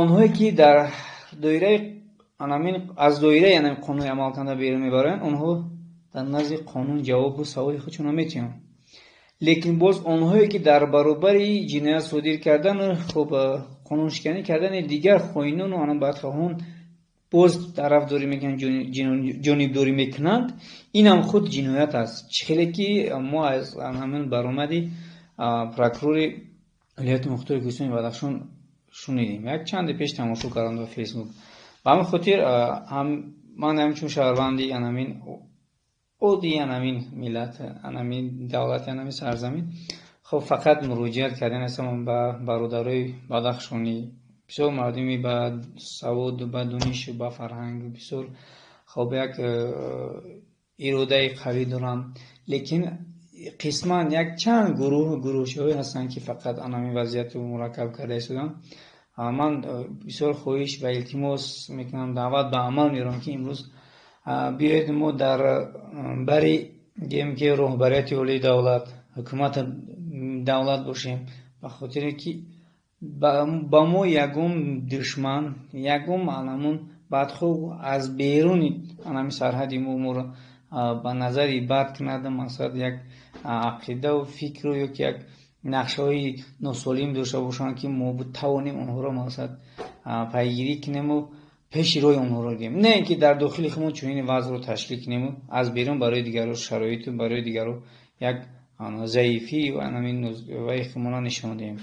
Онҳое ки дар доираи анамин аз доираи анамин қонуни амал карда берун мебароянд, онҳо дар назди қонун ҷавобу саволи худшонро метиҳанд. Лекин боз онҳое ки дар баробари ҷиноят содир кардану хуб қонуншиканӣ кардани дигар хоинону ана бадхоҳон боз тарафдорӣ мекунанд, ҷонибдорӣ мекунанд, инам худ ҷиноят аст. Чӣ хеле ки мо аз ҳамин баромади прокурори вилояти мухтори Кӯҳистони Бадахшон шунидем, як чанде пеш тамошо кардам дар Фейсбук. Ба ҳамин хотир ман ҳамчун шаҳрванди анамин оддии анамин миллат, анамин давлати, анамин сарзамин, хоб, фақат муроҷиат кардан ҳастам ба бародарои бадахшонӣ, бисёр мардуми ба саводу ба донишу ба фарҳанг, бисёр хоб, як иродаи қавӣ доранд, лекин қисман як чанд гурӯҳу гурӯҳчаҳое ҳастанд, ки фақат анамин вазъиятро мураккаб карда истоданд. Ман бисёр хоҳиш ва илтимос мекунам, даъват ба амал меорам, ки имрӯз биёед, мо дар бари гем ки роҳбарияти олии давлат, ҳукумати давлат бошем, ба хотире ки ба мо ягон душман, ягон анамун бадхоҳ аз беруни анами сарҳади мо моро ба назари бад кунад, масалан, як ақидаву фикру ё ки як нақшаҳои носолим дошта бошанд, ки мо тавонем онҳоро, масалан, пайгирӣ кунему пеши роҳи онҳоро гирем, не ин ки дар дохили худмон чунин вазъро ташкил кунему аз берун барои дигарро шароиту барои дигарро як заифӣ ва анамин ваи худмонро нишон диҳем.